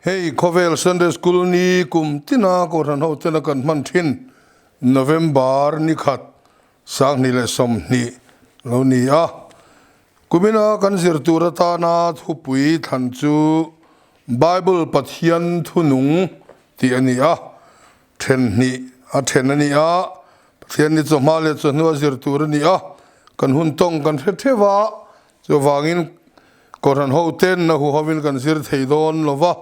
Hei khawvel Sunday School ni kum tina Kohhran ho tena kan hman thin November ni khat 2020 lo ni a. Kumina kan zir tur atana thupui thlan chu Bible Pathian thunung tih a ni a, then hnih a then a ni a, Pathian ni chawhma leh chawhnu a zir tur a ni a, kan hun tawng kan hre theuh a, chuvangin Kohhran ho ten a huhovin kan zir thei dawn lo va,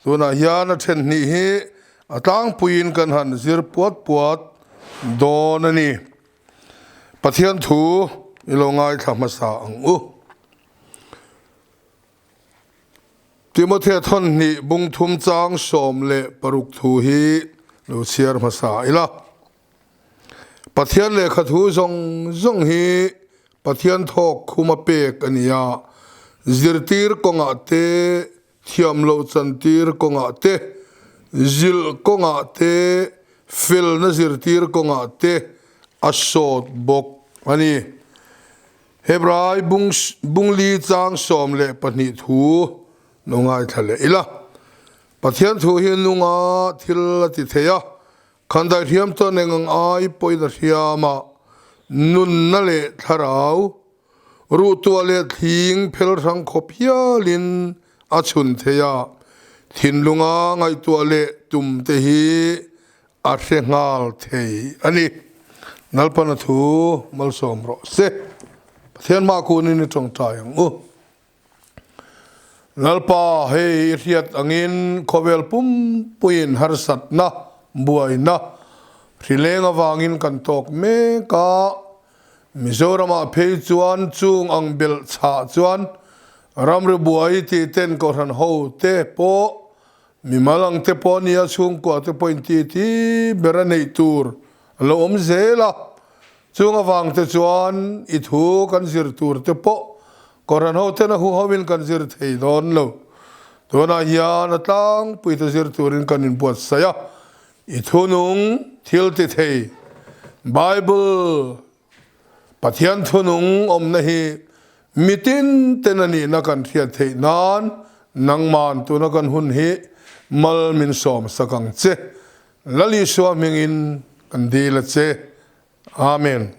tunah hian a then hnih hi a tlangpuiin kan han zir puat puat dawn a ni. Pathian thu i lo ngaithla hmasa ang u. Timothea thawnhnih bung thum chang 16 thu hi lo chhiar hmasa ila. Pathian lehkha thu zawng zawng hi Pathian thawk khuma pek a ni a, zirtir kawngah te, thiam loh chantir kawngah te, zilh kawngah te, felna zirtir kawngah te a sawt bawk a ni. Hebrai bung bungli chang 12 thu lo ngaithla leh ila. Pathian thu hi nunga thil a ti thei a, khandai hriam chuan eng ang ai pawhin a hriam a, nunna leh thlarau, ruhtuah leh thling phel hrang khawp hialin a chhun thei a, thinlunga ngaihtuah leh tum te hi A hre nghal thei a ni. Lalpana thu malsawm rawh se. Pathian hma kunin i tawngtai ang u. Lalpa, hei i hriat angin khawvel pumpuiin harsatna, buaina, hrileng avangin kan tawk mek a. Mizoramah phei chuan chung ang belh chhah chuan ramri buai tih ten kohhran hote pawh Mimal ang te pawh nia chhungkua te pawh inti ti ber a neih tur a lo awm zel a, chung avang te chuan i thu kan zir tur te pawh Kohhran ho ten a huho in kan zir thei dawn lo. Tunah hian a tlangpui te zir turin kan inbuatsaih a, i thunung thil ti thei Bible Pathian thunung awmna hi mitin ten a nihna kan hriat theih nan nangman tuna kan hun hi mal min sawm sak ang che. Lal Isua hmingin kan dil a che. Amen.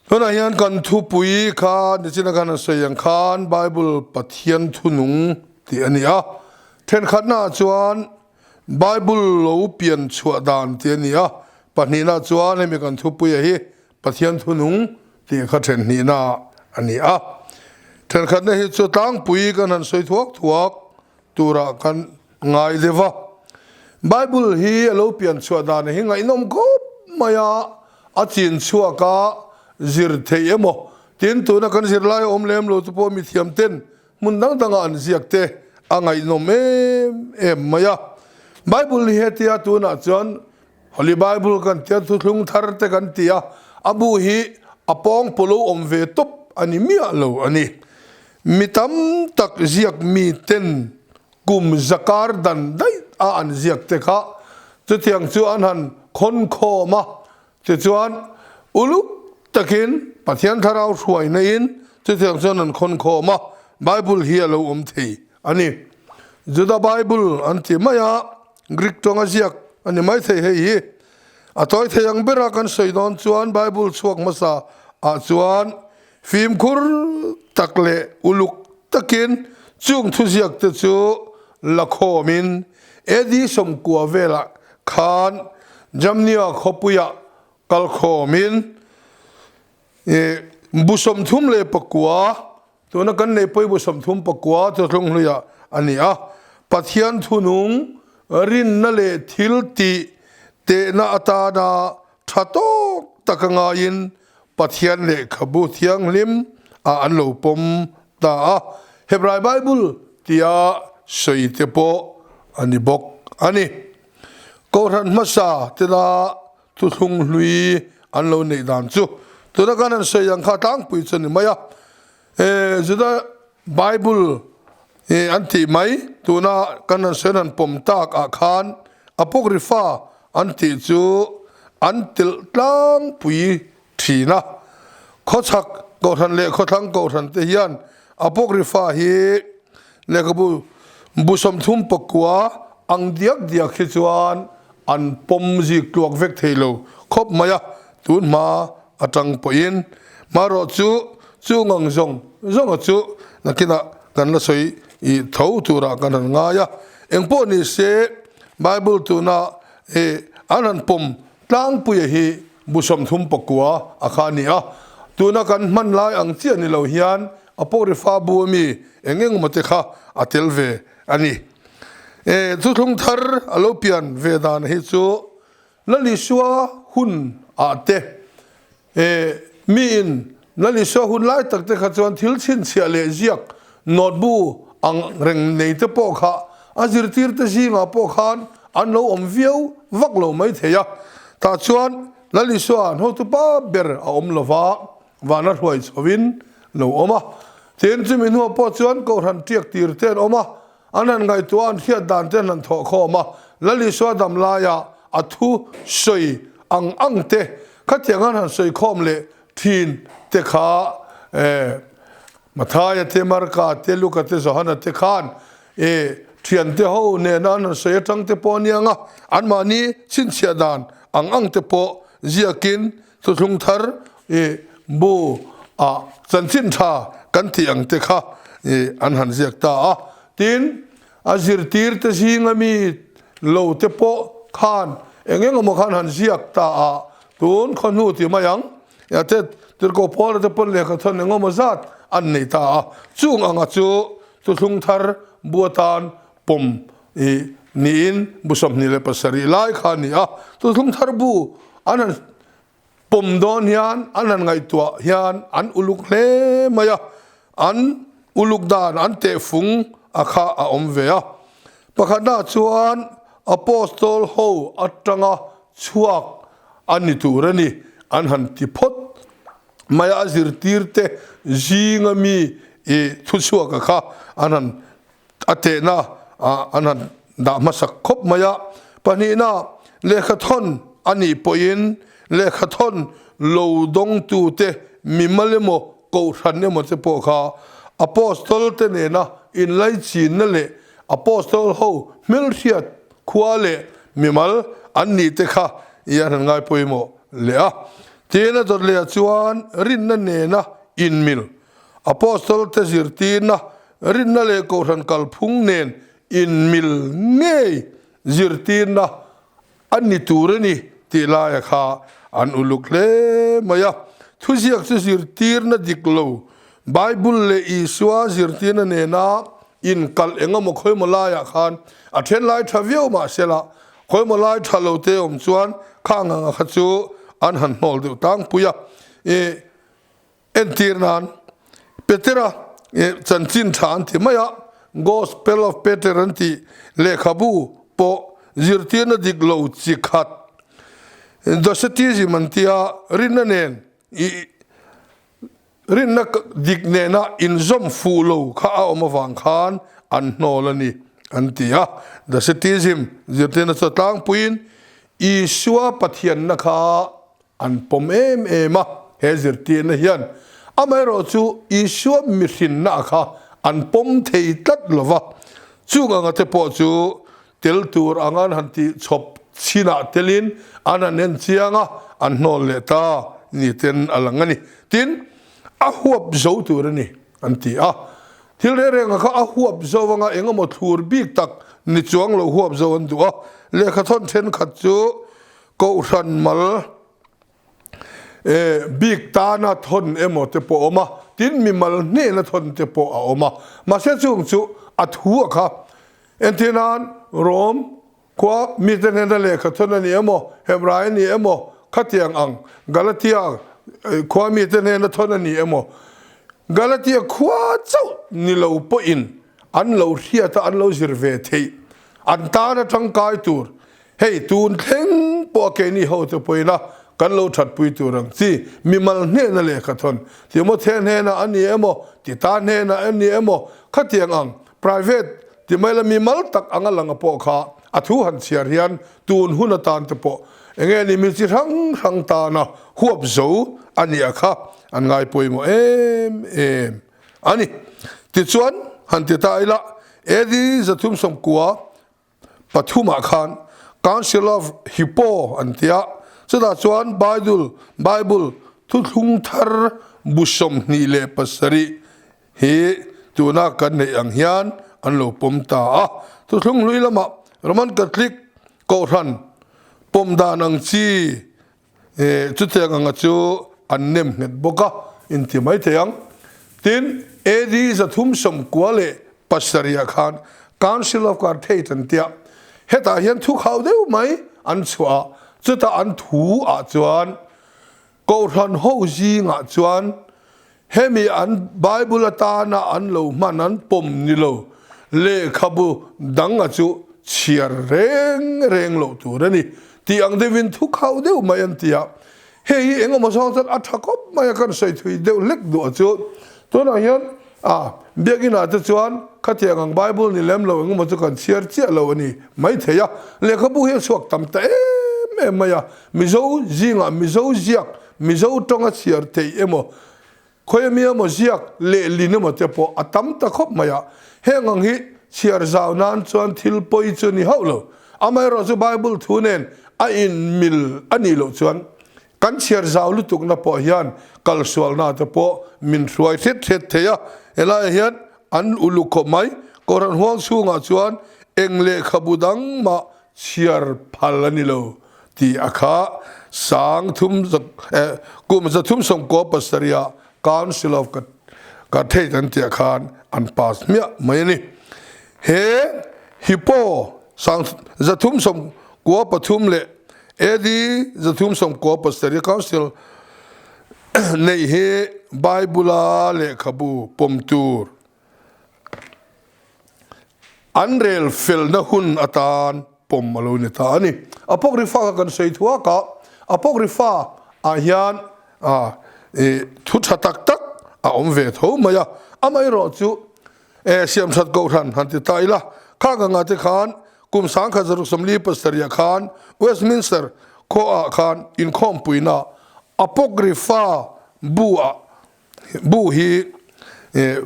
Tunah hian kan thupui kha nichina khan a sawi ang khan Bible Pathian thunung tih a ni a. Thenkhatnaah chuan Bible lo pian chhuah dan tih a ni a, pahnihna chuan hemi kan thupuia hi Pathian thunung tih kha then hnihna a ni a. Thenkhatna hi chu tlangpui kan han sawi thuak thuak turah kan ngai deuh a. Bible hi a lo pian chhuah dan hi ngaihnawm khawp mai a, a chin chhuak a zir theih emaw tin tuna kan zirlai a awm lem lo te pawh mithiam ten Hmun dang dangah an ziak te a ngaihnawm em em mai a. Bible hi hetia tunah chuan Holy Bible kan tia thuthlung thar te kan ti a, a bu hi a pawng pawlo awm ve tawp a ni miah lo a ni. Mi tam tak ziak mi ten kum zakar dan daih a an ziak te kha chutiang chu an han khawn khawm a, Tichuan, uluk takin Pathian Thlarau hruaina in chutiang chuan an khawn khawm a, Bible hi a lo awm thei a ni. Juda Bible an ti mai a, Greek tawnga ziak a ni mai thei hei hi. A tawi thei ang bera kan sawi dawn chuan Bible chhuak hmasa ah chuan fimkhur tak leh uluk takin chung thuziak te chu la khawmin AD 90 velah khan Jamnia khawpuiah kal khawmin bu 39, tuna kan nei pawi bu 39 chu thlunghluiah a ni a, Pathian thunung rinna leh thil tih tehna atana tha tawk taka ngaiin Pathian lehkhabu thianghlim ah an lo pawm ta a, Hebrai Bible tia sawi te pawh a ni bawk a ni. Kohhran hmasa tena thuthlung hlui an lo neih dan chu tuna kan han sawi ang kha tlangpui chu a ni mai a, Juda Bible an tih mai tuna kan han sawi an han pawm tak ah khan Apocrypha an tih chu an telh tlangpui thin a. Khawchhak Kohhran leh Khawthlang Kohhran te hian Apocrypha hi lehkhabu Bu 34 ang diak diak hi chuan an pawm zik tluak vek thei lo khawp mai a, tun hma atang pawhin. Marawh chu chu ngang zawng zawnga chu nakinah kan la sawi i tho turah kan han ngai a. Engpawh ni se Bible tuna i an han pawm tlangpuia hi bu 39 a kha a ni a. Tuna kan hman lai ang chiah ni lo hian Apocrypha bu ami eng eng emaw te kha a tel ve a ni. E, thuthlung thar a lo pian ve dan hi chu Lal Isua hun ah te, e, miin Lal Isua hun lai tak te kha chuan thil chhinchhiah leh ziak notbu ang reng nei te pawh kha a zirtir te zingah pawh khan an lo awm viau vak lo mai thei a. Tah chuan Lal Isua an hotupa ber a awm lova, Vana hruai chhovin lo awm a. Tin, chumi hnuah pawh chuan Kohhran tiak tir te an awm a, an han ngaihtuah a, an hriat dan te an han thawh khawm a. Lal Isua dam laia a thu sawi ang ang te khatiang an han sawi khawm leh thin te kha eh Mathaia te, Marka te, Luka te, Johana te khan eh thiante ho nena an han sawi atang te pawh a nia ang a, anmahni chhinchhiah dan ang ang te pawh ziakin Thuthlung thar i bu ah chanchin tha kan tih ang te kha i an han ziak ta a. Tin, a zirtir te zinga mi lo te pawh khan eng eng emaw khan han ziak ta a, tun khaw hnu ti mai ang, a te Tirhkoh Paula te pawn lehkha thawn eng emaw zat an nei ta a. Chung anga chu thuthlung thar bu atan pawm i niin bu 27 lai kha a ni a, thuthlung thar bu an han pawm dawn hian an han ngaihtuah hian an uluk hle mai a, an uluk dan an tehfung a kha a awm ve a. Pakhatna chuan Apostol ho atanga chhuak a ni tur a ni an han ti phawt mai a, a zirtirte zinga mi i thuchhuaka kha an han a tehna an han dah hmasak khawp mai a. Pahnihna, lehkhathawn a nih pawhin lehkhathawn lo dawngtute mimal emaw kohhran emaw te pawh kha Apostol te nena inlaichinna leh Apostol ho hmelhriat khua leh mimal an nih te kha i an han ngai pawimawh leh a. Tin, a dawt lehah chuan rinna nena inmil Apostol te zirtirna Rinna leh Kohhran kalphung nen inmil ngei zirtirna a ni tur a ni tih laia kha an uluk hle mai a. Thuziak chu zirtirna dik lo, Bible leh Isua zirtirna nena inkalh eng emaw khawimaw laiah khan a then lai tha viau mah sela, khawimaw lai tha lo te awm chuan khang anga kha chu an han hnawl deuh tlangpui a. Entir nan, Petera chanchin tha an ti mai a, Gospel of Peter an tih lehkhabu pawh zirtirna dik lo chi khat, Docetism an tia, rinna nen i rinna dik nena inzawm fuh lo kha a awm avang khan an hnawl a ni an ti a. Docetism zirtirna chu a tlangpuiin Isua Pathianna kha An pawm em em a, he zirtirna hian amaherawh chu Isua mihrinna kha an pawm thei tlat lo va, chung anga te pawh chu tel tur anga an han tih chhawp chinah telin an han en chiang a, an hnawl leh ta ni ten a lang a ni. Tin, a huap zo tur a ni an ti a, thil reng renga kha a huap zo anga eng emaw thlur bik tak ni chuang lo huap zo an duh a, lehkhathawn thenkhat chu Kohhran mal bik tana thawn emaw te pawh a awm a, tin mimal hnehna thawn te pawh a awm a. Mahse chung chu a thu a kha. Entir nan Rom khua mite hnena lehkha thawn a ni emaw, Hebrai a ni emaw, khatiang ang Galatia khua mite hnena thawn a ni emaw, Galatia khua chauh ni lo pawhin an lo hriat a, an lo zir ve theih, an tana tangkai tur Hei tun thleng pawh a keini ho te pawhin a kan lo thatpui tur ang chi mimal hnehna lehkha thawn Timothea hnena a ni emaw, Tita hnena a ni emaw khatiang ang private ti mai la mimal tak anga langa pawh kha a thu han chhiar hian tun hun atan te pawh enge ni mi chi hrang hrang tana huap zo a nia kha an ngai pawimawh em em a ni. Tichuan han ti ta ila. AD 390 pathumah khan Council of Hippo an ti a, chutah chuan Bible Bible thuthlung thar bu 27 hi tuna kan neih ang hian an lo pawm ta a. Thuthlung hlui lamah Roman Catholic Kohhran pawm dan ang chi Chutiang anga chu an nem nghet bawk a, inti mai thei ang. Tin, AD 397 khan Council of Carthage an tia, hetah hian thu khau deuh mai an chhuah a, chutah an thu ah chuan Kohhran ho zingah chuan Hemi an Bible atana an lo hman an pawm ni lo, lehkhabu dang a chu chhiar reng reng loh tur a ni tih ang deuhin thu khauh deuh mai an ti a. Hei hi eng emaw zawng chuan a tha khawp mai a, kan sawi thui deuh hlek duh a chu. Tunah hian a biakinah te chuan khatiang ang Bible ni lem lo eng emaw chu kan chhiar chiah lo a ni mai thei a. Lehkhabu hi a chhuak tam ta em em mai a, Mizo zingah Mizo ziak Mizo tawnga chhiar theih emaw, khawi ami emaw ziak lehlin emaw te pawh a tam ta khawp mai a. Heng ang hi chhiar zau nan chuan thil pawi chu ni hauh lo. Amaherawh chu Bible thu nen a inmil a nih loh chuan kan chhiar zau lutukna pawh hian kalsualna te pawh min hruai hret hret thei a. Helaiah hian an uluk khawp mai. Kohhran huang chhungah chuan eng lehkhabu dang mah chhiar phal a ni lo tih a kha sang thum kum 397 ah Council of Carthage an tih ah khan an pass hmiah mai a ni. He Hippo sang 393 leh AD 397 Council neih hi Bible-a lehkhabu pawm tur An rel felna hun atan pawm a lo ni ta a ni. Apocrypha kha kan sawi thuak a, Apocrypha ah hian thu tha tak tak a awm ve tho mai a, amaherawh chu siamthat kohhran han ti ta ila, khang anga te khan kum 1947 khan Westminster khuaah khan inkhawmpuina Apocrypha bu ah Bu hi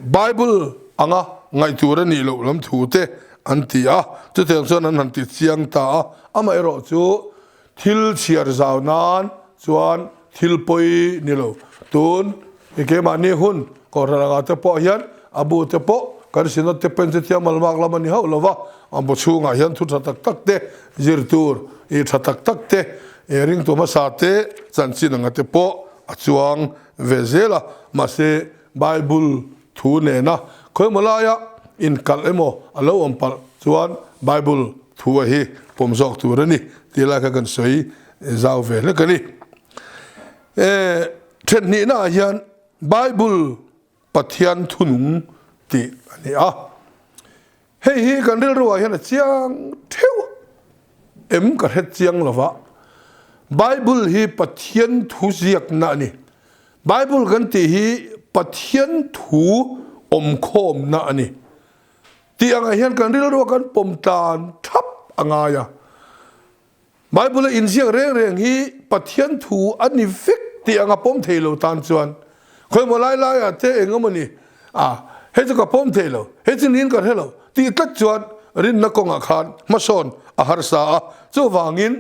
Bible anga ngaih tur a nih loh lam thu te an ti a, chutiang chuan an han ti chiang ta a. Amaherawh chu thil chhiar zau nan chuan thil pawi ni lo. Tun i keimahni hun Kohhran anga te pawh hian a bu te pawh kan Synod te pawhin chutia malmak lam a ni hauh lo va, a bu chhungah hian thu tha tak tak te zir tur i tha tak tak te ringtu hmasa te chanchin anga te pawh a chuang ve zel a, mahse Bible thu nena khawimaw laia inkalh emaw a lo awm palh chuan Bible thu a hi pawm zawk tur a ni tih lai kha kan sawi zau ve hlek a ni. Thenhnihna ah hian Bible Pathian thunung tih a ni a. Hei hi kan rilruah hian a chiang theuh em ka hre chiang lo va. Bible hi Pathian thu ziakna a ni. Bible kan tih hi Pathian thu awmkhawmna a ni. Tih angah hian kan rilruah kan pawm tlan thap a ngai a. Bible-a inziak reng reng hi Pathian thu a ni vek tih anga pawm thei lo tan chuan khawimaw lai laiah te eng emaw ni a, hei chu ka pawm thei lo, hei chu niin ka hre lo tih tlat chuan rinna kawngah khan hmasawn a harsa a. Chuvangin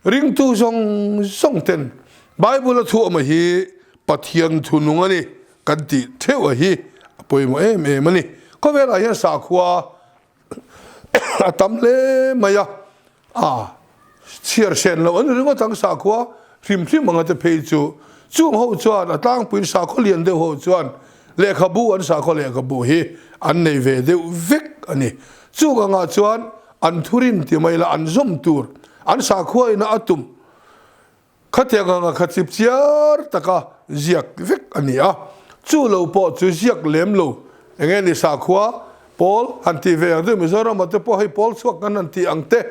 ringtu zawng zawng ten Bible-a thu awm hi Pathian thu nung a ni kan tih theuh a hi a pawimawh em em a ni. Khawvelah hian sakhua a tam hle mai a, a chhiar sen loh an ringawt ang sakhua hrim hrim anga te phei chu chung ho chuan a tlangpuiin sakhaw lian deuh ho chuan lehkhabu an sakhaw lehkhabu hi an nei ve deuh vek a ni. Chung angah chuan an thurin ti mai la an zawm tur an sakhua ina a tum Khatiang anga kha chip chiar taka ziak vek a ni a, chu lo pawh chu ziak lem lo. Enge ni sakhua pawl han tih ve ang chu Mizoram-ah te pawh hei pawl chhuak kan han tih ang te,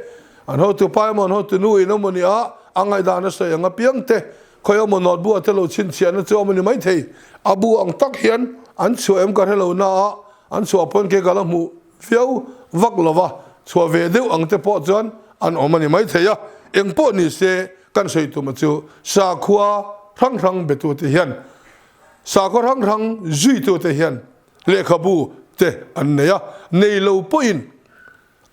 an hotu pa emaw an hotu nu in emaw ni a, a ngaihdan a sawi ang apiang te, khawi emaw nawt bu-ah te lo chhinchhiahna chu a awm a ni maithei. A bu ang tak hian an chhuah em ka hre lo na a, an chhuah pawn kei ka la hmuh Viau vak lova chhuah ve deuh ang te pawh chuan an awm a ni maithei a, eng pawh ni se kan sawi tuma chu sakhua hrang hrang betute hian, sakhua hrang hrang zuitute hian lehkhabu. te an nei a, nei lo pawhin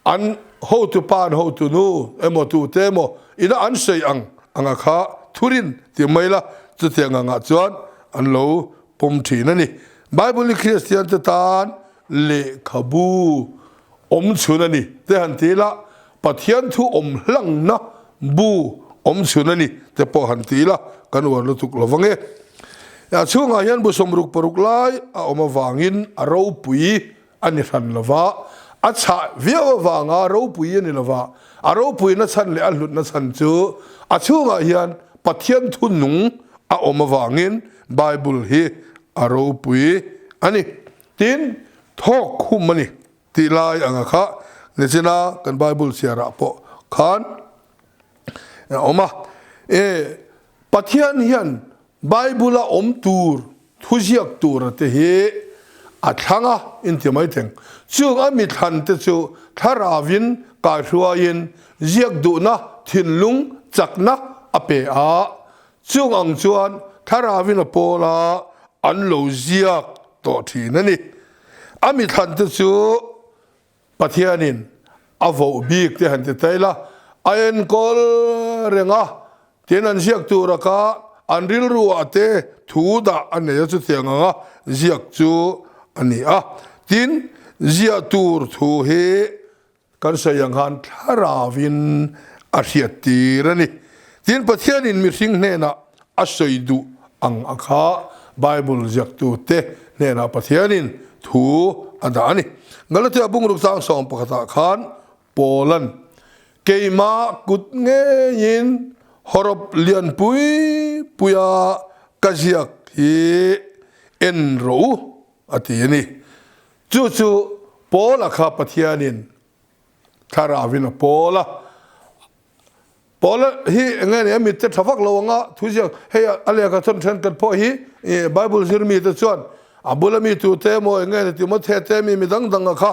an hotupa an hotunu emaw tute emaw ina an sawi ang anga kha thurin ti mai la, chutiang angah chuan an lo pawm thin a ni. Bible hi Kristian te tan lehkhabu awm chhun a ni te han ti ila, Pathian thu awm hlangna bu awm chhun a ni te pawh han ti ila kan uar lutuk lo vang e. A chhungah hian bu 66 lai a awm avangin a ropui a ni hran lo va, a chhah viau avanga ropui a ni lo va, a ropuina chhan leh a hlutna chhan chu a chhungah hian Pathian thu nung a awm avangin Bible hi a ropui a ni. Tin, thawk khum a ni tih lai anga kha nichina kan Bible chhiarah pawh khan a awm a. E, Pathian hian Bible-a awm tur, thuziak tura te hi a thlang a inti mai theng. Chung a mi thlan te chu thlaravin kaihruaiin ziak duhna thinlung chakna a pe a. Chung ang chuan thlaravin a pawl a, an lo ziak tawh thin a ni. A mi thlan te chu Pathianin a voh bik te han ti ta ila, a enkawl reng a, tin an ziak tur aka an rilru ah te thu dah a nei a, chutiang anga ziak chu a ni a. Tin, ziah tur thu hi Kan sawi ang khan thlaravin a hriattir a ni. Tin, Pathianin mihring hnenah a sawi duh ang a kha Bible ziaktute hnenah Pathianin thu a dah a ni. Galatia bungruk chang sawm pakhatah khan Paulan, Keimah kut ngeiin hawrawp lianpui puia ka ziak hi en rawh u, a ti a ni. Chu chu Paula kha Pathianin Thlaravin a pawl a. Paula hi eng nge ni a mitte tha vak lo anga thu ziak hei a lehkha thawn thenkhat pawh hi Bible zir mite chuan a bula mi tute emaw eng nge ni Timothea te mi mi dang dang a kha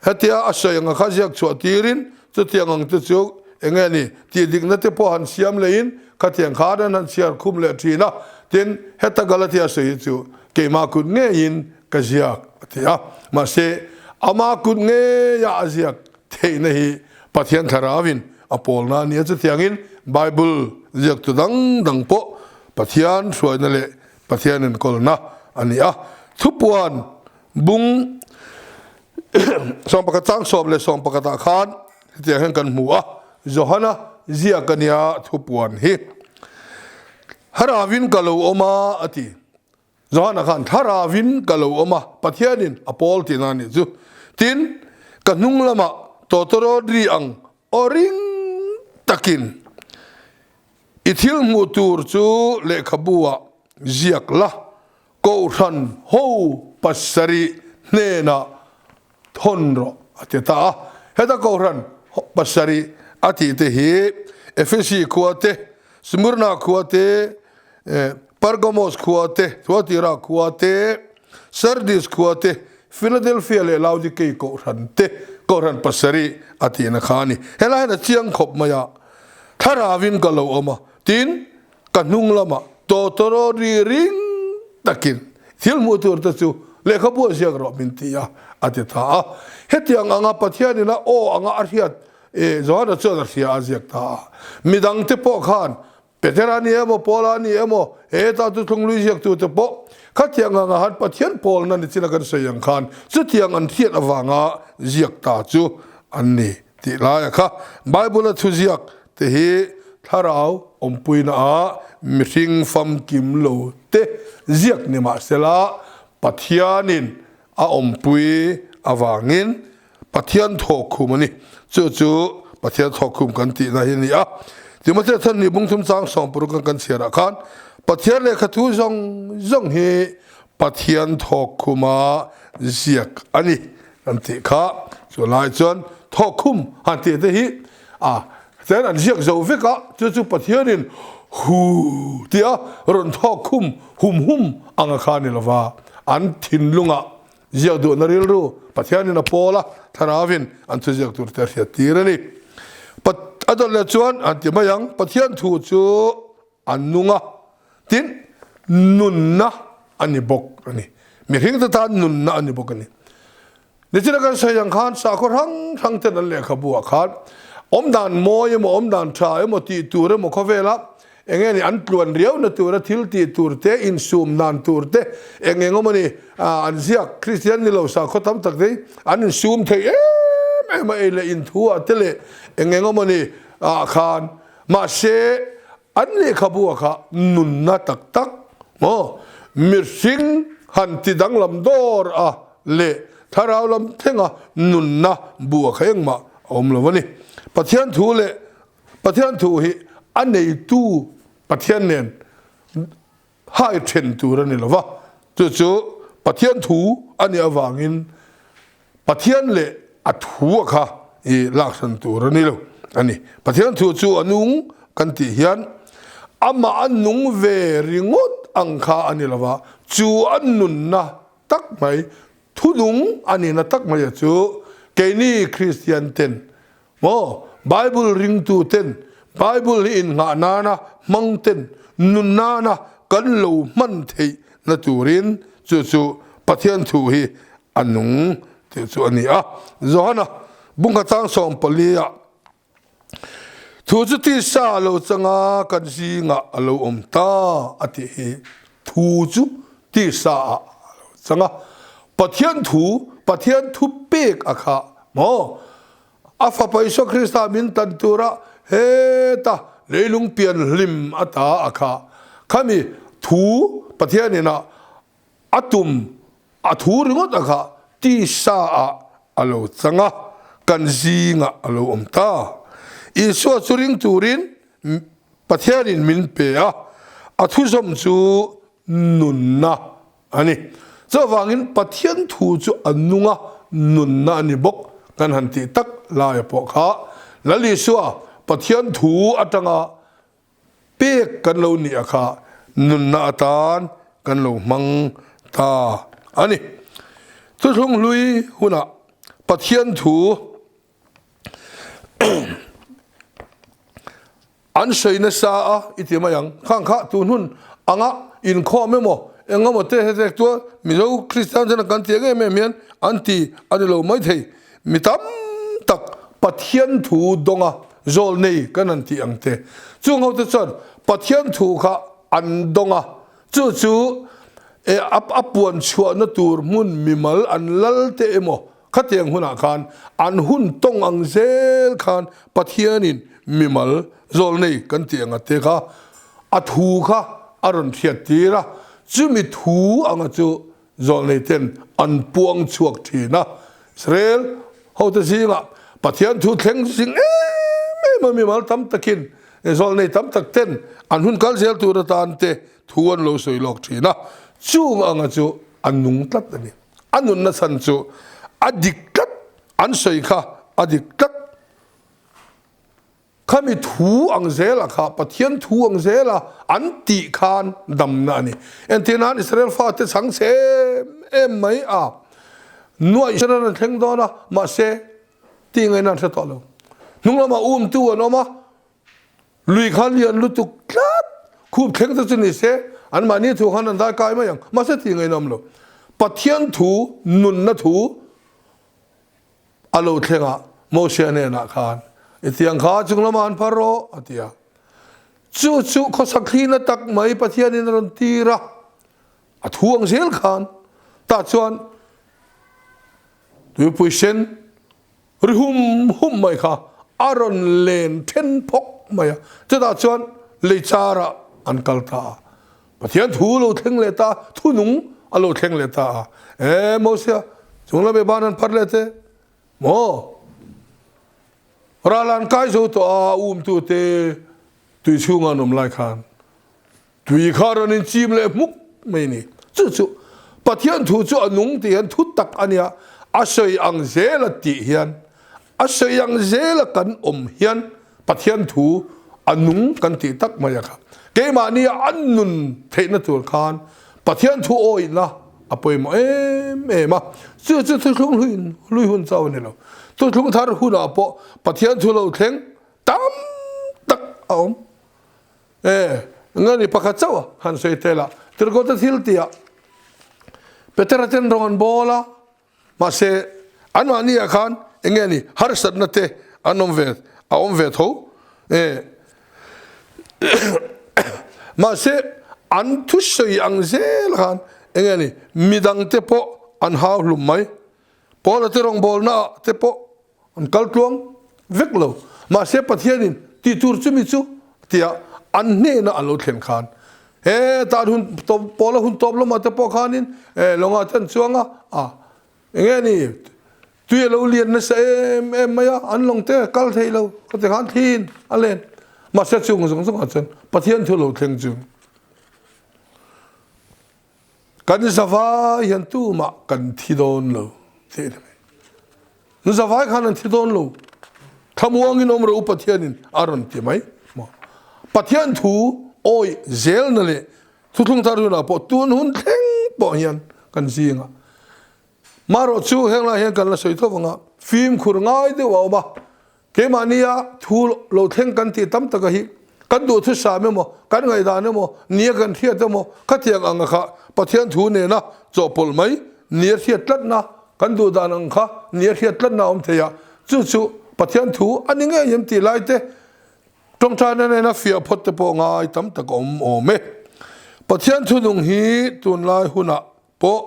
hetia a sawi anga kha ziak chhuah tirin chutiang ang te chu eng nge ni tih dikna te pawh han siam leiin khatiang khan an han chhiar khum leh thin a. Tin, heta Galatia sawi hi chu keimah kut ngeiin ka ziak a ti a, mahse ama kut ngeia a ziak theihna hi Pathian Thlaravin a pawlna a ni a, chutiangin Bible ziaktu dang dang pawh Pathian hruaina leh Pathian enkawlna a ni a. Thupuan bung 11 chang 11 ah khan hetiang hian kan hmu a, Johana ziak a nia thupuan hi. Haravin ka lo awm a, a ti. Johana khan, Thlaravin ka lo awm a, Pathianin a pawl tihna a nih chu. Tin, ka hnung lamah tawtawrawt ri ang aw ring takin i thil hmuh tur chu lehkhabu-ah ziak la, Kohhran ho pasarih hnenah thawn rawh, a ti ta a. Heta Kohhran pasarih a tih te hi Efesi khua te, Smyrna khua te, Pergamos khua te, Thuatira khua te, Sardis khua te, Philadelphia leh Laodikei Kohhran te, Kohhran pasarih a tihna kha a ni. Helai hian a chiang khawp mai a, Thlaravin ka lo awm a, tin, Ka hnung lamah tawtawraw ri ring takin thil hmuh tur te chu lehkhabu a ziak rawh min ti a, a ti ta a. Hetiang anga Pathianin a aw anga a hriat e, Johana chuan a hria a ziak ta a. Midangte pawh khan Petera ni emaw, Paula ni emaw, heta chu thlunglui ziaktute pawh khatiang anga han Pathian pawlna ni chin a kan sawi ang khan chutiang an hriat avanga ziak ta chu an ni tih laia kha Bible-a thuziak te hi thlarau awmpuina ah mihring famkim lo te ziak ni mahsela Pathianin a awmpui avangin Pathian thawkkhum a ni. Chu chu Pathian thawkkhum kan tihna hi a ni a. Timothea than ni bung thum chang 16 kan kan chhiarah khan Pathian lehkha thu zawng zawng hi Pathian thawkkhuma ziak a ni kan tih kha. Chu lai chuan thawkkhum han tih te hi a chuan an ziak zo vek a, chu chu Pathianin hu tia rawn thawkkhum hum hum anga kha a ni lova, an thinlungah ziak duhna rilru Pathianin a pawl a, Thlaravin an thuziak tur te a hriat tir a ni. A dawt leh chuan an ti mai ang, Pathian thu chu a nung a, tin, nunna a ni bawk a ni. Mihringte tan nunna a ni bawk a ni. Nichina kan sawi ang khan sakhaw hrang hrang ten an lehkhabu ah khan awmdan mawi emaw awmdan tha emaw tih tur emaw khawvela eng nge ni an tluan riauna tura thil tih tur te insum dan tur te eng eng emaw ni an ziak Kristian ni lo sakhaw tam tak te hi an insum thei em em a ei leh inthu ah te leh eng eng emaw ni ah khan mahse An lehkhabu a kha nunna tak tak maw mihring han ti danglam dawr a leh thlarau lam thlenga nunna bu a kha engmah a awm lo a ni. Pathian thu leh Pathian thu hi a neitu Pathian nen hai then tur a ni lo va, chu chu Pathian thu a nih avangin Pathian leh a thu a kha i lakhran tur a ni lo a ni. Pathian thu chu a nung kan tih hian amah a nung ve ringawt ang kha a ni lo va, chu a nunna tak mai, thu nung a nihna tak mai a chu keini Kristian ten Maw? Bible ringtu ten Bible hi innghah nana hmang ten nun nana kan lo hman theih na turin chu chu Pathian thu hi a nung tih chu a ni a. Johana bungkhat chang 14 ah Thu chu tisa a lo chang a, kan zingah a lo awm ta a tih hi thu chu tisa ah a lo chang a. Pathian thu, Pathian thu pek a kha maw? A Fapa Isua Krista min tan tura heta leilung pian hlim ata a kha. Khami thu Pathianin a a tum a thu ringawt a kha tisa ah a lo chang a, kan zingah a lo awm ta. Isua chu ring turin Pathianin min pe a, a thuzawm chu nunna a ni. Chuvangin Pathian thu chu a nung a, nunna a ni bawk kan han tih tak laia pawh kha Lal Isua Pathian thu atanga pek kan lo nih a kha nunna atan kan lo hmang ta a ni. Thuthlung hlui hunah Pathian thu An sawi nasa a i ti mai ang. Khang kha tun hun anga inkhawm emaw eng emaw te hetek chuan Mizo Kristian chuan kan ti ang em em hian an ti a ni lo maithei. Mi tam tak Pathian thu dawnga zawl nei kan han tih ang te. Chung ho te chuan Pathian thu kha an dawng a, chu chu a puan chhuahna tur hmun mimal an lal te emaw Khatiang hunah khan an hun tawng ang zel khan Pathianin mimal zawl nei kan tih anga te kha a thu kha a rawn hriat tir a, chumi thu anga chu zawl nei ten an puang chhuak thin a. Israel hote zingah Pathian thu thleng zing em em a mimal tam takin zawl nei tam tak ten an hun kal zel tur atan te thu an lo sawi lawk thin a, chung anga chu a nung tlat a ni. A nunna chhan chu a dik tlat, an sawi kha a dik tlat. Khami thu ang zela kha, Pathian thu ang zela an tih khan damna a ni. Entir nan Israel fate chhang chhe em em mai a, nuaih ran an thleng dawn a, mahse tih ngaihna an hre tawh lo. Hnung lamah umtu an awm a, Lui kha lian lutuk tlat, khup thleng te chu ni se, anmahni thu khan an dai kai mai ang. Mahse tih ngaih nawm lo. Pathian thu, nunna thu a lo thleng a, Mosia hnenah khan, I tiang kha chung lamah an phar rawh, a ti a. Chu chu khawsak thlina tak mai Pathianin a rawn tir a, a thu ang zel khan tah chuan tuipui sen, Ri hum hum mai kha a rawn len then phawk mai a, chutah chuan lei charah an kal ta a. Pathian thu lo thleng leh ta a, thu nung a lo thleng leh ta a. E Mosia, chung lam e ban an phar leh te maw? Ral an kai zo tawh a, umtute tui chhunga an awm lai khan Tui kha rawn inchim leh hmuk mai a ni. Chu chu Pathian thu chu a nung tih hian thu tak a nia, a sawi ang zela tih hian, a sawi ang zela kan awm hian Pathian thu a nung kan tih tak mai a kha. Keimahnia an nun theihna tur khan Pathian thu awihna a pawimawh em em a. Chu chu thuthlung hlui hlui hun chauh a ni lo. Thuthlung thar hunah pawh Pathian thu lo thleng tam tak a awm. E, nga ni pakhat chauh a han sawi tel a, Tirhkohte thil tih ah. Petera ten rawng an bawl a, mahse anmahni ah khan eng nge ni harsatna te an awm ve a awm ve tho e. Mahse an thusawi ang zel khan eng nge ni midang te pawh an hau hlum mai. Paula te rawngbawlna ah te pawh An kal tluang vek lo. Mahse Pathianin tih tur chumi chu tia an hnena a lo thlen khan he tan hun tawp pawla hun tawp lamah te pawh khanin eh lawngah te an chuang a, a enge ni tui a lo lian nasa em em mai a, an lawng te kal thei lo ka ti khan thlin a len. Mahse chung zawng zawngah chuan Pathian thu lo thleng chu. Kan zavai hian tumah kan thi dawn lo tih a ni mai. An zavai khan an thi dawn lo. Thlamuangin awm rawh u Pathianin a rawn ti mai maw. Pathian thu awih zelna leh thuthlung thar hunah pawh tun hun thleng pawh hian kan zingah marawh chu heng lai hian kan la sawi tho vang a, fimkhur ngai deuh a awm a. Keimahnia thu lo thleng kan tih tam taka hi kan duhthusam emaw, kan ngaihdan emaw, nia kan hriat emaw, khatiang anga kha Pathian thu nena chawhpawlh mai nia hriat tlatna, kan duhdan ang kha nia hriat tlatna a awm thei a, chu chu Pathian thu a ni ngei em tih lai te tawngtaina nena fiah phawt te pawh ngai tam tak a awm awm e. Pathian thunung hi tunlai hunah pawh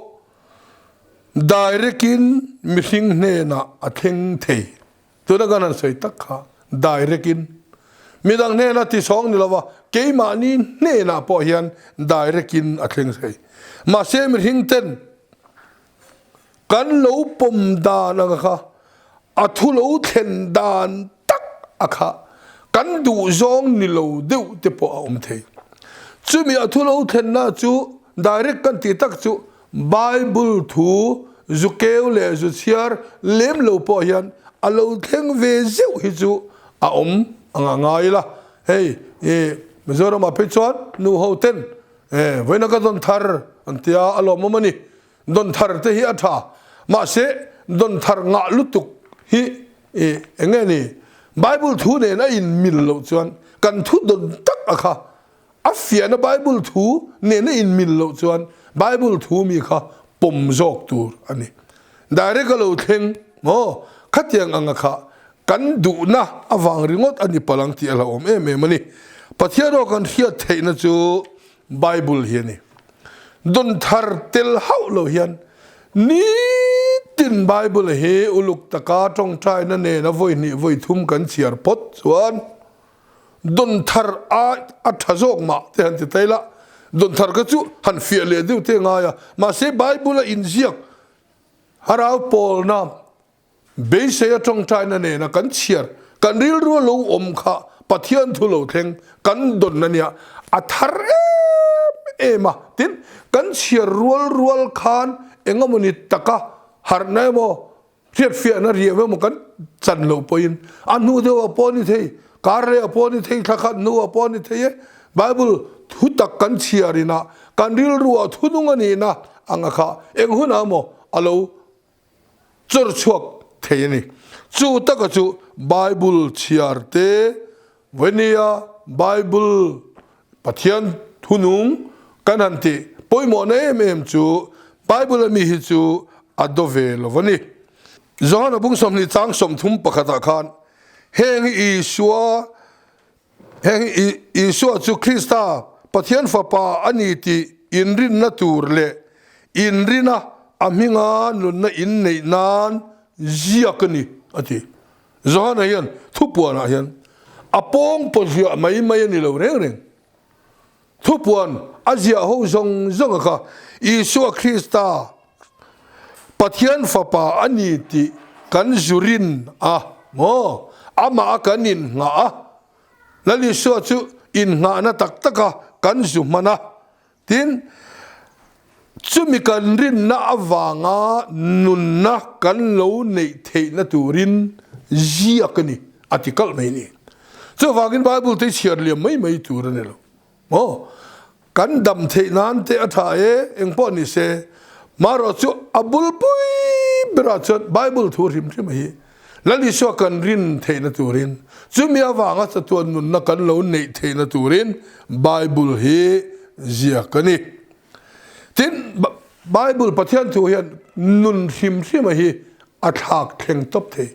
direct in mihring hnenah a thleng thei. Tuna kan han sawi tak kha direct in midang hnena tisawng ni lova keimahni hnenah pawh hian direct in a thleng thei. Mahse mihring ten kan lo pawm dan anga kha a thu lo thlen dan tak a kha kan duh zawng ni lo deuh te pawh a awm thei. Chumi a thu lo thlenna chu direct kan tih tak chu Bible thu zu keu leh zu chhiar lem lo pawh hian a lo thleng ve zeuh hi chu a awm ang a ngai ila. Hei i Mizoramah phei chuan nu ho ten e vawiina ka dawn thar an tia a lawmawm a ni. Dawn thar te hi a tha mahse dawn thar ngah lutuk hi i eng nge ni Bible thu nen a inmil loh chuan kan thu dawn tak a kha A fiahna Bible thu nena inmil loh chuan Bible thu mi kha pawm zawk tur a ni. Direct a lo thleng maw? Khatiang anga kha kan duhna avang ringawt a ni palh ang tih a hlauhawm em em a ni. Pathian aw kan hriat theihna chu Bible hi a ni. Dawn thar tel hauh lo hian nitin Bible hi uluk taka tawngtaina nena vawi hnih vawi thum kan chhiar phawt chuan Dawn thar a a tha zawk mah te han ti thei la, dawn thar kha chu han fiah leh deuh te ngai a, mahse Bible a inziak harau pawlna beisei a tawngtaina nena kan chhiar kan rilru a lo awm kha Pathian thu lo thleng kan dawn a nia, a thar em em a, tin kan chhiar rual rual khan engemawni taka harhna emaw Hriatfiahna riau emaw kan chan loh pawhin a hnu deuhah pawh a ni thei, kar lehah pawh a ni thei, thla khat hnuah pawh a ni thei e. Bible thu tak kan chhiar ina kan rilruah thu nung a nihna anga kha eng hunah emaw a lo chawr chhuak thei a ni. Chu taka chu Bible chhiar te Vawnia Bible Pathian thunung kan han tih pawimawhna em em chu Bible a mi hi chu a do ve lo a ni. Johana bung 20 chang 30 pakhatah khan heng hi Isua heng hi Isua chu Krista Pathian fapa a ni tih inrinna tur leh inrina a hminga nunna inneih nan ziak a ni a ti. Johana hian thupuanah hian a pawng paw ziah mai mai a ni lo reng reng. Thupuan a ziah ho zawng zawnga kha Isua Krista Pathian Fapa a ni tih kan zu rin a maw? Amah a kan innghah a, Lal Isua chu innghahna tak taka kan zu hman a. Tin, chumi kan rinna avanga nunna kan lo neih theihna turin ziak a ni, a ti kalh mai a ni. Chuvangin Bible te hi chhiar liam mai mai tur a ni lo. Maw? Kan dam theih nan te a tha e, engpawh ni se, marawh chu a bulpui berah chuan Bible thu hrim hrim a hi Lal Isua kan rin theihna turin, chumi avanga chatuan nunna kan lo neih theihna turin Bible hi ziak a ni. Tin, Bible Pathian thu hian nun hrim hrima hi a thlak thleng tawp thei.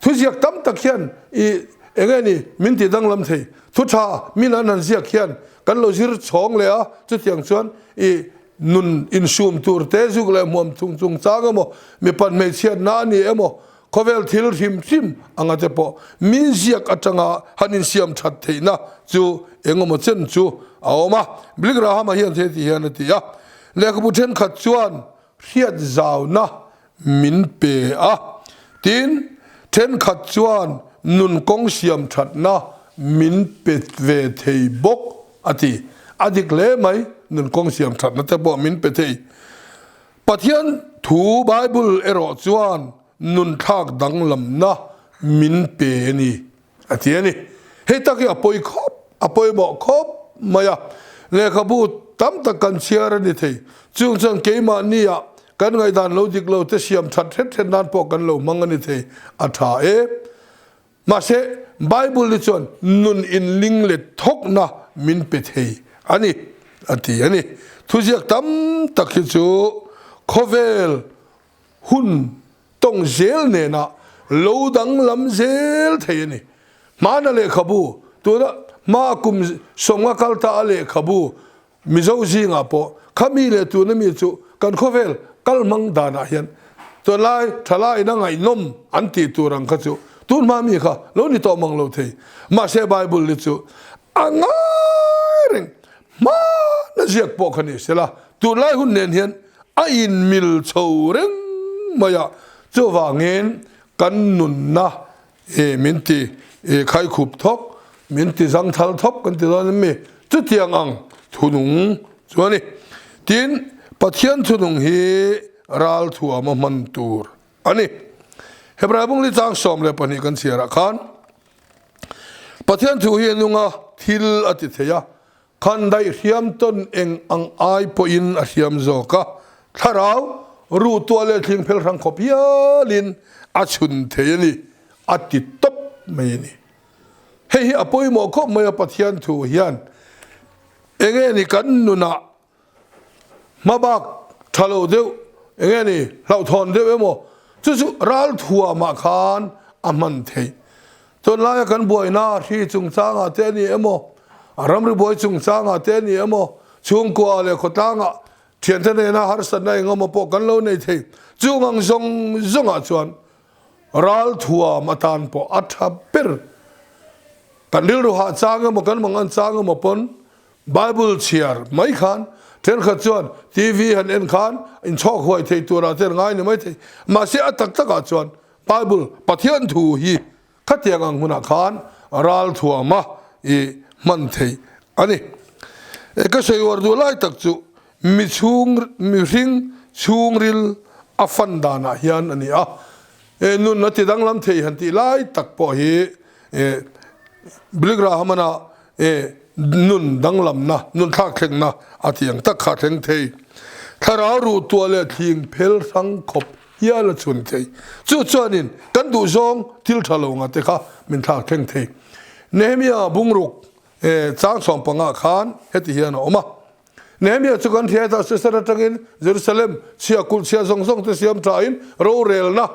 Thuziak tam tak hian i eng nge ni min ti danglam thei. Thu tha min an han ziak hian kan lo zir chhawng leh a, chutiang chuan i nun insum tur te zuk leh hmuam chung chungchang emaw, mipat hmeichhiatna a ni emaw, khawvel thil hrim hrim anga te pawh mi ziak atanga han insiam that theihna chu engemaw chen chu a awm a. Billy Graham-a hian he ti hian a ti a, Lehkhabu thenkhat chuan hriat zauna min pe a, tin, thenkhat chuan nun kawng siam thatna min pe ve thei bawk a ti. A dik hle mai, nun kawng siam thatna te pawh min pe thei. Pathian thu Bible erawh chuan nun thlak danglamna min pe a ni a ti a ni. Hei tak hi a pawi khawp, a pawimawh khawp mai a. Lehkhabu tam tak kan chhiar a ni thei. Chung chuan keimahnia kan ngaihdan lo dik lo te siam that hret hret nan pawh kan lo hmang a ni thei, a tha e. Mahse, Bible hi chuan nun inling let thawkna min pe thei a ni, a ti a ni. Thuziak tam tak hi chu khawvel hun tawng zel nena lo danglam zel thei a ni. Hmana lehkhabu, tuna hma kum sawmnga kal ta a lehkhabu Mizo zingah pawh khami leh tuna mi chu kan khawvel kal hmang danah hian tunlai thalaiin a ngaihnawm an tih tur ang kha chu tun hma mi kha lo ni tawh mang lo thei. Mahse Bible hi chu a ngai reng hmana ziak pawh kha ni sela tunlai hun nen hian a inmil chho reng mai a, chuvangin kan nunna E min ti e khaikhup thawk, min ti zangthal thawk kan ti dawn em mi? Chutiang ang thunung chu a ni. Tin, Pathian thunung hi ral thuama hman tur a ni. Hebrai bungli chang 12 kan chhiarah khan Pathian thu hi a nung a, thil a ti thei a, Khan daih hriam tawn eng ang ai pawhin a hriam zawk a, thlarau ruh tuah leh thling phel hrang khawp hialin a chhun thei a ni, a ti tawp mai a ni. Hei hi a pawimawh khawp mai a, Pathian thu hian enge ni kan nunah Hmabak tha lo deuh, eng nge ni, hlauhthawn deuh emaw, chu chu ral thuamah khan a hman theih. Tunlaia kan buaina hri chungchangah te a ni emaw, ramri buai chungchangah te a ni emaw, chhungkua leh khawtlangah thiante nena harsatna eng emaw pawh kan lo nei thei. Chung ang zawng zawngah chuan ral thuam atan pawh a tha ber. Kan rilru hah chang emaw, kan mangan chang emaw pawn Bible chhiar mai khan thenkhat chuan TV han en khan inchhawk huai thei turah te an ngai ni mai thei. Mahse a tak takah chuan Bible Pathian thu hi khatiang ang hunah khan ral thuama i hman theih a ni. Ka sawi uar duh lai tak chu mi chhung mihring chhungril a fan danah hian a ni a. Nun a ti danglam thei han tih lai tak pawh hi Billy Graham-ana E nun danglamna, nun thlakthlengna a ti ang tak kha a thleng thei. Thlarau ruh tuah leh thling phel hrang khawp hial a chhun thei. Chu chuanin kan duhzawng thil tha lo nga te kha min thlakthleng thei. Nehemia bungruk e chang chhuang pangah khan heti hian a awm a. Nehemia chu kan hriat a, Sisera atangin Jerusalem chhia kulh chhia zawng zawng te siam thain rorelna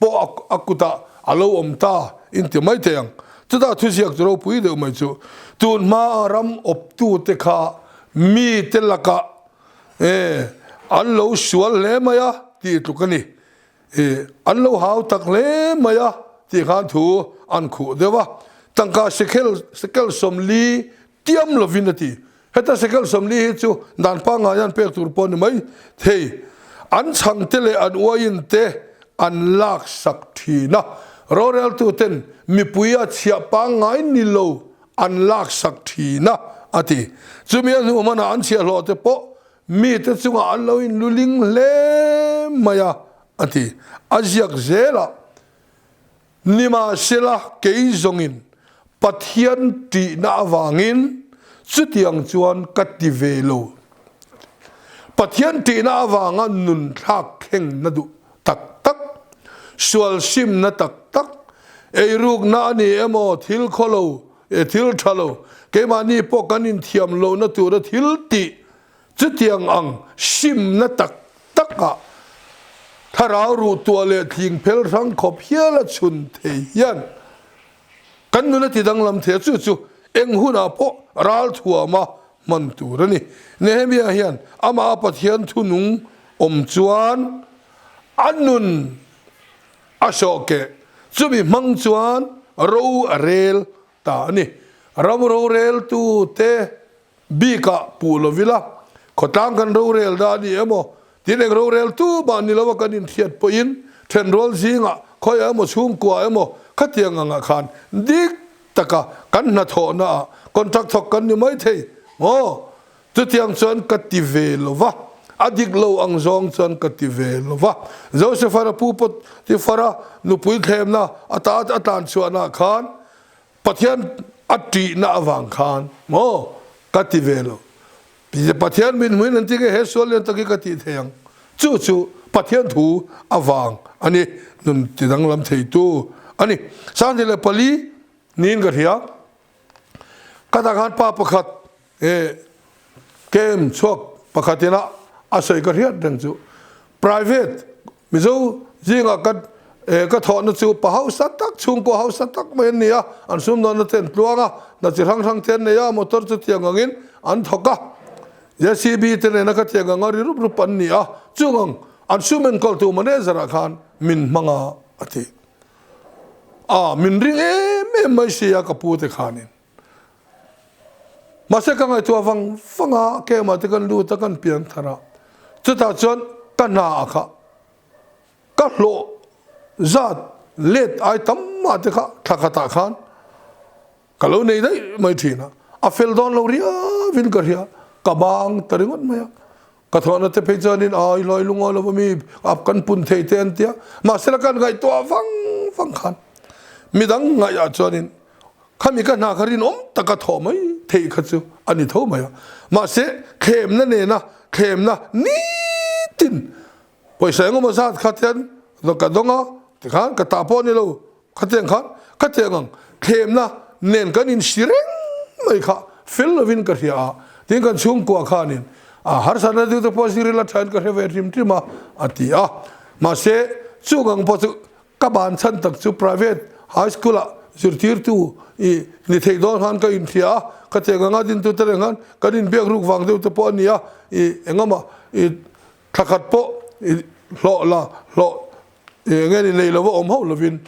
pawh a kutah a lo awm ta in ti mai thei ang. Chutah thuziak chu ropui deuh mai chu tun hmaa ram awptute kha mite lakah e an lo sual hle mai a tih tluk a ni. E an lo hau tak hle mai a tih khan thu an khuh deuh a. Tangka sekel sekel 40 Tiam lovin a ti. Heta shekel 40 hi chu dan pangngai hian pek tur pawh a ni mai thei. An chhangte leh an uaiin te an laksak thin a. Roreltuten mipui a chhiah pangngai ni lo an laksak thin a, a ti. Chumi a hnuh hmanah an chhiahhlawh te pawh mite chungah an lo inluling hle mai a, a ti. A ziak zelah. Nimahsela, kei zawngin Pathian ṭihna avangin chutiang chuan ka ti ve lo. Pathian ṭihna avanga nun thlak thlengna duh tak tak, sual simna tak tak, eirukna a ni emaw thil khaw lo, thil ṭha lo, keimahni pawh kan inthiam lohna tura thil tih, chutiang ang simna tak. takah thlarau ruh tuah leh thling phel hrang khawp hial a chhun thei hian kan nun a ti danglam thei a, chu chu eng hunah pawh ral thuama hman tur a ni. Nehemia hian amah a Pathian thunung awm chuan a nun a sawhkeh, chumi hmang chuan ro a rel ta a ni. Ram roreltute bikah puh lo ila, khawtlang kan rorel dah a ni emaw, tin eng roreltu mah ni lova kan inhriat pawhin thenrual zingah khawiah emaw chhungkua emaw khatiang angah khan dik taka kan hnathawhnaah contract thawk kan ni mai thei maw? Chutiang chuan ka ti ve lo va, a dik lo ang zawng chuan ka ti ve lo va. Joseph-a pu Potiphar-a nupui thlemna ata a tlan chhuahnaah khan Pathian a ṭihna avang khan maw ka ti ve lo. Pathian min hmuin an ti nge he sual lian tak hi ka tih thei ang. Chu chu Pathian thu avang a ni, nun ti danglam theitu a ni. 24 niin ka hria. Ka tah khan pa pakhat E kem chhuak pakhat ina a sawi ka hriat reng chu private Mizo zingah ka e ka thawhna chu pa hausa tak chhungkaw hausa tak mai an ni a, an sumdawnna te an tluang a, hna chi hrang hrang te an nei a, motor chu tiang angin an thawk a, JCB te nena ka tiang anga ri rup rup an ni a, chung ang an sum enkawltu manager ah khan min hmang a a ti a, min ring em em mai si a ka pu te khanin. Mahse ka ngaihtuah vang vang a, keimah te kan lut a, kan pian thar a, chutah chuan ka hna ah kha ka hlawh zat let ai tam mah te kha thla khatah khan ka lo nei daih mai thin a, a fel dawn lo riau in ka hria, ka bang ta ringawt mai a, ka thawhna te phei chuanin a i hlawi lungawi lo va mi a kan pun thei te an tia, mahse la kan ngaihtuah vang vang khan midang ngaihah chuanin Khami ka hna kha rinawm taka thawh mai theih kha chu a ni tho mai a. Mahse, thlemna nena thlemna nitin pawisa engemaw zat kha tian ka dawng a, tikhan ka tah pawh a ni lo, khatiang khan khatiang ang thlemna nen kan insi reng mai kha fel lovin ka hria a. Tin, kan chhungkua khanin a harsatna deuh te pawh zir ila thain ka hre ve hrim hrim a, a ti a. Mahse, chung ang pawh chu Ka ban chhan tak chu private high school ah zirtirtu i ni theih dawn khan ka inhria a, ka cheng anga dintu te reng khan kan inbiak ruk vang deuh te pawh a ni a, i engamaw i thla khat pawh i hlawh la hlawh i enge ni nei lova awm hauh lovin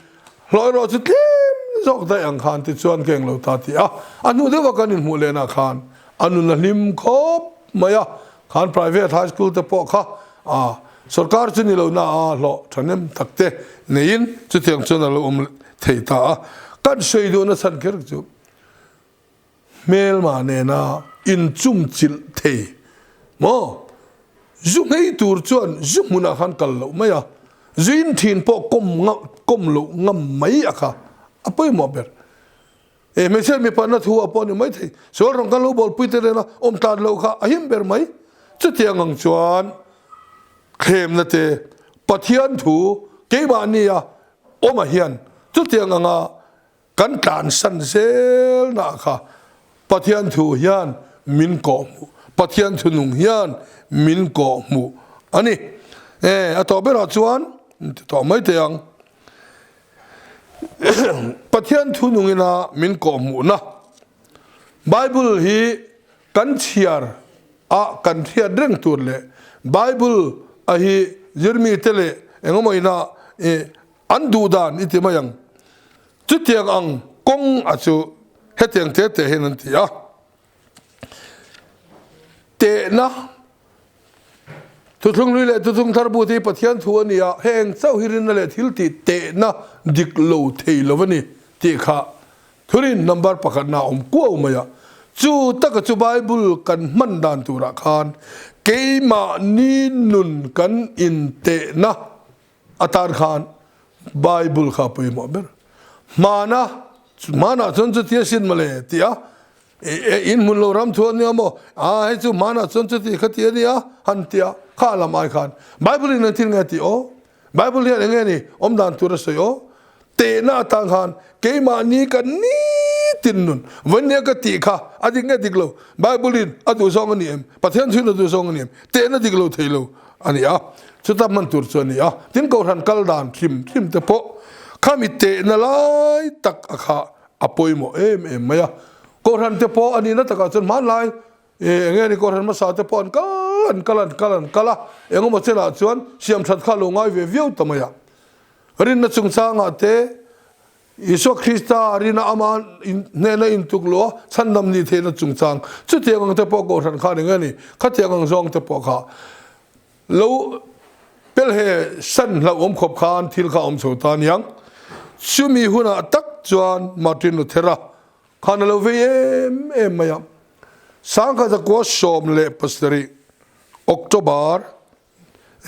hlawh erawh chu tlem zawk daih ang khan tichuan ka englo ta ti a, a hnu deuha kan inhmuh lehna khan a nun a hlim khawp mai a, khan private high school te pawh kha a Sorkar chu ni lo na a hlawh thahnem tak te neiin chutiang chuan a lo awm thei ta a. Kan sawi duhna chhan kher chu hmelma nena inchumchilh thei maw? Zu nghei tur chuan zu hmunah khan kal loh mai a, zu in thin pawh kawm kawm loh ngam mai a kha a pawimawh ber. E hmeichhia mipa na thu ah pawh a ni mai thei. Sual rawng kan lo bawlpui te reng a, awm tlan loh kha a him ber mai. Chutiang ang chuan thlemna te Pathian thu keimahni a awm ah hian chutiang anga kan tlansan zel na kha Pathian thu hian min kawhhmuh, Pathian thu nung hian min kawhhmuh a ni. E a tawh berah chuan ti tawh mai teh ang. Pathian thu nungina min kawhhmuhna Bible hi kan chhiar a kan hriat reng tur leh Bible a hi zirmite leh engemaw ina an duh dan i ti mai ang. Chutiang ang kawng a chu hetiang te te hian an ti a. Tehna, Thuthlung hlui leh Thuthlung thar bu te hi Pathian thu a ni a, heng chauh hi rinna leh thil tih tehna dik lo thei lo a ni tih kha thurin number pakhatna a awm kuau mai a. Chu taka chu Bible kan hman dan turah khan keimahni nun kan intehna atan khan Bible kha a pawimawh ber. Hmana, hmanah chuan chuti a sin mawle tih a, in hmun lo ram thu a nia maw, a hei chu hmanah chuan chuti kha ti a nia han ti a, kha lam ai khan Bible in engtin nge a tih aw, Bible hian enge ni awm dan tur a sawi aw, tehna atan khan keimahni ka nitin nun vawinia ka tih kha a dik nge dik lo, Bible in a duhzawng a ni em, Pathian thuin a duhzawng a ni em, tehna dik lo thei lo. a ni a, chuta hman tur chu a ni a. Tin, Kohhran kal dan hlim hlim te pawh khami tehna lai tak a kha a pawimawh em em mai a. Kohhran te pawh a nihna takah chuan hmanlai eng nge ni Kohhran hmasa te pawh an kal an kal an kal an kal a, engemaw chenah chuan siam that kha a lo ngai ve viau ta mai a. Rinna chungchangah te Isua Krista rina ama hnena intuk luh a, chhandam ni theihna chungchang chutiang ang te pawh Kohhran khan eng nge ni? Khatiang ang zawng te pawh kha lo pelhe san hlauhawm khawp khan thil kha a awm chho ta aniang. Chumi hunah tak chuan Martin Luthera khan a lo vei em em mai a. Sangkhat 17, October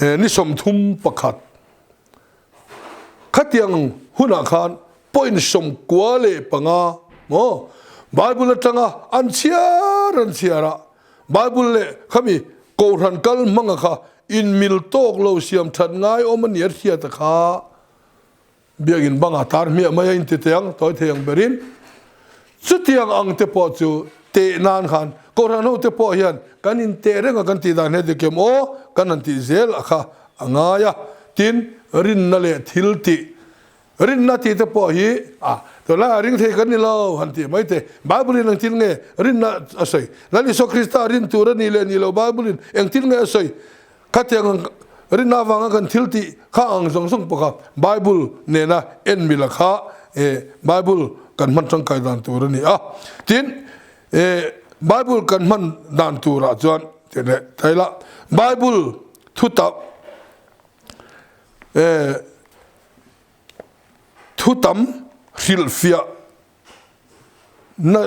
Ni 31 khatiang hunah khan point 95 maw Bible atanga an chhiar an chhiar a, Bible leh khami Kohhran kal hmanga kha inmil tawk lo siam that ngai awm a nia hriata kha Biakinn bangah tar hmiah mai a inti teh ang, tawi thei ang berin. Chutiang ang te pawh chu teh nan khan Kohhran ho te pawh hian kan inteh reng a kan tih dan hi a dik em aw kan han tih zel a kha a ngai a. Tin, rinna leh thil tih, rinna tih te pawh hi a tunlaiah ring thei kan ni lo han tih mai te. Bible in engtin nge rinna a sawi? Lal Isua Krista rin tur a nih leh nih loh Bible in engtin nge a sawi? Khatiang rinna avanga kan thil tih kha ang zawng zawng pawh kha Bible nena en mila kha Bible kan hman tangkai dan tur a ni a. Tin, Bible kan hman dan turah chuan tih leh thei la, Bible thutak thutam hrilhfiah Na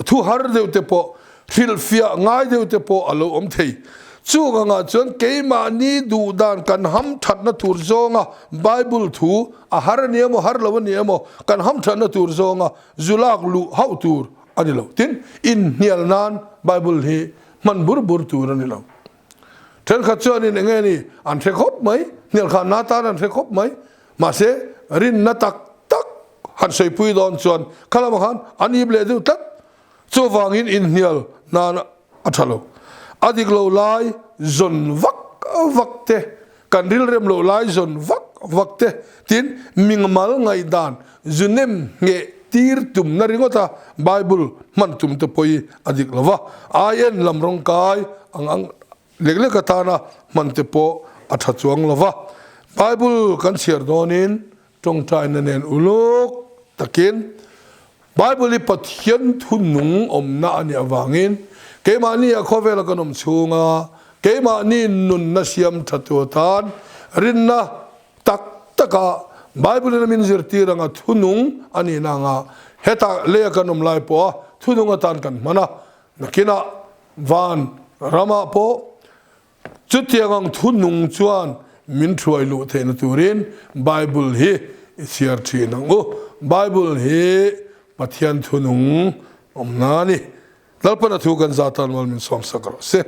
thu har deuh te pawh, hrilhfiah ngai deuh te pawh a lo awm thei. Chung angah chuan keimahni duh dan kan ham thatna tur zawnga Bible thu a har a ni emaw, har lo a ni emaw, kan ham thatna tur zawnga zu lak luh hauh tur a ni lo. Tin, inhnial nan Bible hi hman bur bur tur a ni lo. Thenkhat chuanin eng nge ni an hre khawp mai, hnialkhanna atan an hre khawp mai. Mahse, rinna tak tak han sawipui dawn chuan kha lamah khan an ip leh deuh tlat. Chuvangin inhnial nan a tha lo. A dik lo lai zawn vak vak te, kan rilrem loh lai zawn vak vak te, tin mingmal ngaihdan zu nem ngheh tir tumna ringawta Bible hman tum te pawh hi a dik lo va. Aien lam rawngkai ang ang Lek lek atana hman te pawh a tha chuang lo va. Bible kan chhiar dawnin tawngtaina nen uluk takin Bible hi Pathian thu nung awmna a nih avangin keimahni a khawvela kan awm chhunga keimahni nunna siam tha tu atan rinna tak taka Bible in a min zirtir anga thu nung a nihna anga hetah leia kan awm lai pawha thu nung atan kan hman a, nakinah Van ramah pawh chutiang ang thu nung chuan min thuai luh theihna turin Bible hi i chhiar thin ang u. Bible hi Pathian thu nung awmna a ni. Lalpan a thu kan zah tan mal min sawmsak rawh se.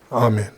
Amen.